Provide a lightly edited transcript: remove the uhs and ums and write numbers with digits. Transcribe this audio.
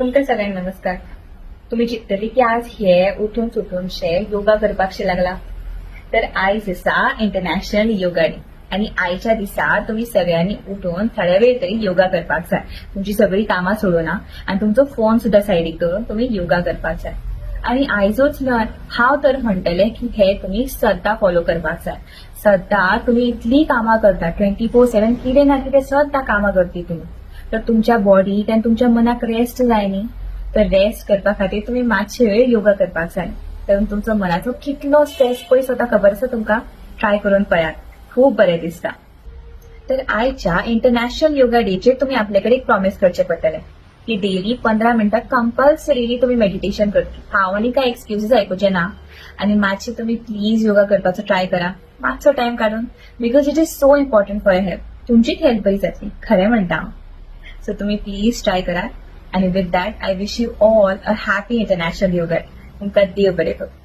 तुमकां सगळ्यांक नमस्कार. तुमी चिंततली की आज हे उठून सुटून शे योगा करपाक शे लागला. तर आयज आसा इंटरनॅशनल योगा डे आनी आयच्या दिसा तुमी सगळ्यांनी उठून थोड्या वेळ तरी योगा करपाक जाय. तुमची सगळी कामां सोडून आनी तुमचो फोन सुद्दां सायडीक दवरून तुमी योगा करपाक जाय. आनी आयजूच न्हय, हांव तर म्हणटलें की हे तुमी सद्दां फॉलो करपाक जाय. सद्दां तुमी इतलीं कामां करता, 24/7 कितें ना कितें सद्दां कामां करती तुमी, तर तुमच्या बॉडीक आनी तुमच्या मनाक रेस्ट जाय न्ही? तर रेस्ट करपा खातीर तुमी मातशे वेळ योगा करपाक जाय. तर तुमचो मनाचो कितलो स्ट्रेस पयस वता, खबर आसा तुमकां? ट्राय करून पळयात, खूब बरें दिसता. तर आयच्या इंटरनॅशनल योगा डेचेर तुमी आपले कडेन एक प्रॉमिस करचें पडटलें की डेली 15 मिनटां कंपल्सरीली तुमी मेडिटेशन करतली. हांव आनी कांय एक्सक्युजीस आयकुचे ना. आनी मातशें तुमी प्लीज योगा करपाचो ट्राय करा मातसो टायम काडून, because it is so important for health. तुमचीच हेल्थ बरी जातली, खरें म्हणटा हांव. सो तुमी प्लीज ट्राय करा आनी with that, I wish you all a happy International Yoga. तुमकां देव बरें करूं.